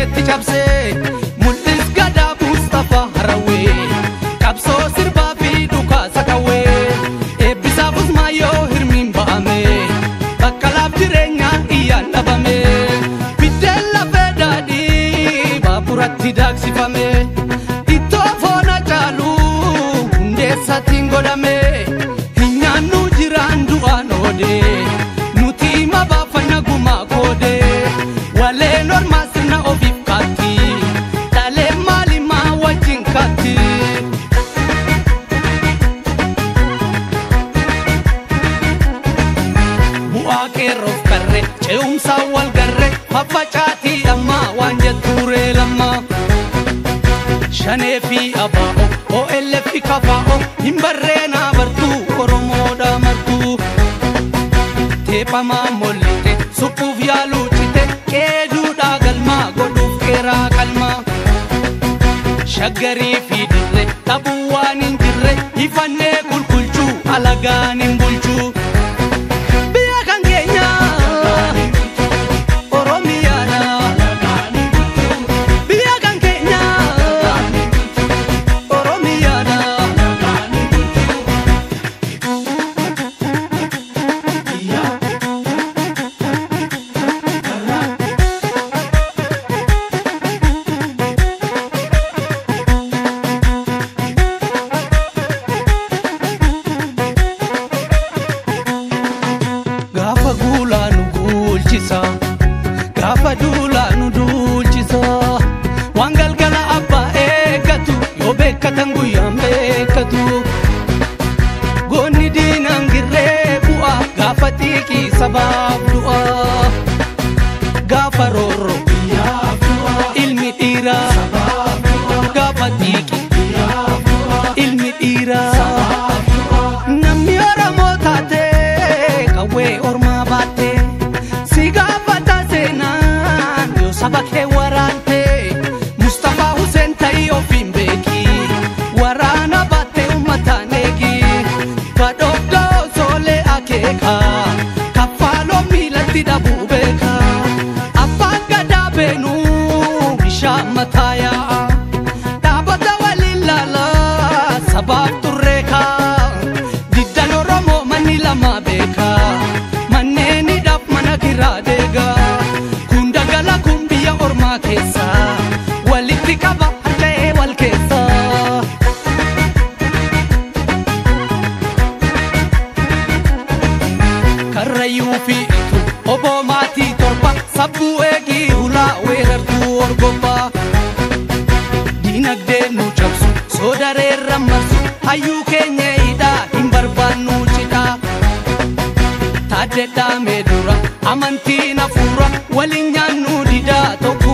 Shaneetti cabsee mul'is gadaa Mustafaa Harawee qabsoo sirbaa fi dhukaasa qawwee eebbisaaf Usmaayyoo hirmiin ba'ame baqqalaaf jireenyaa iyyaan dhabame biddeen lafee daadhii baaburatti daaksifame ittoo foona caaluu hundeessaatiin godhame hin nyaannu jiraan du'aan oodee nuti hima baafanna gumaa koodee waleen ormaa sirna ofiif kaatti dhalee maalimaa wajjin kaatti. Bu'aa qeerroof qarree ce'umsaa wal garree faffacaatii ammaa waan jettuuree lammaa. Shanee fi abaa'oo OLF fi kafaa'oo hin barreenaa bartuu Oromoodha martuu. Teephamaa mollite suphuuf yaaluu cite qeeduudhaa galmaa godhuuf qeeraa qalmaa. Shaggarii fi dirree dhabuu waan hin jirre ifannee qulqulchuu alagaan hin bulchuu. Biyya kan keenya Oromiyaadha. Biyya kan keenya Oromiyaadha. Gaafa guulaa nu guulchisa, gaafa duulaa nu duulchisa. Waan galgala abbaa eeggatu yoo beekkatan guyyaan beekkatu. Goonni diinaan girree bu'a gaafa xiiqii sabaaf du'a. Gaafa roorroo ilmi dhiiraa gaafa xiiqii ilmi dhiiraa. Namni Oromoo taate qawwee ormaa baatte si gaafata seenaan yoo saba kee waraante Mustafaa Hussein ta'ii ofiin beeki waraana baatte uummataan eegi badhoofdoo soolee akeeka kaffaaloo miilatti dhabuu beeka abbaan gadaa beenuu bishaan mataa yaa'a dhaabota waliin laalaa sabaaf turreeka. Diddan Oromoo manni lama beeka manneen hidhaaf mana kiraa deega kun dagala kun biyya ormaa keessa walitti qaba harca'ee wal keessa. Karrayyuu fi Ituu oboo maatii torba sabbuu eegii hulaa weerartuu orgobbaa. Diinagdee nu cabsu soodareerra marsu hayyuu keenya hidhaa hin barbaannu cidhaa. Taaddee dhaamee dura amantiin hafuura waliin nyaannu didaa tokko.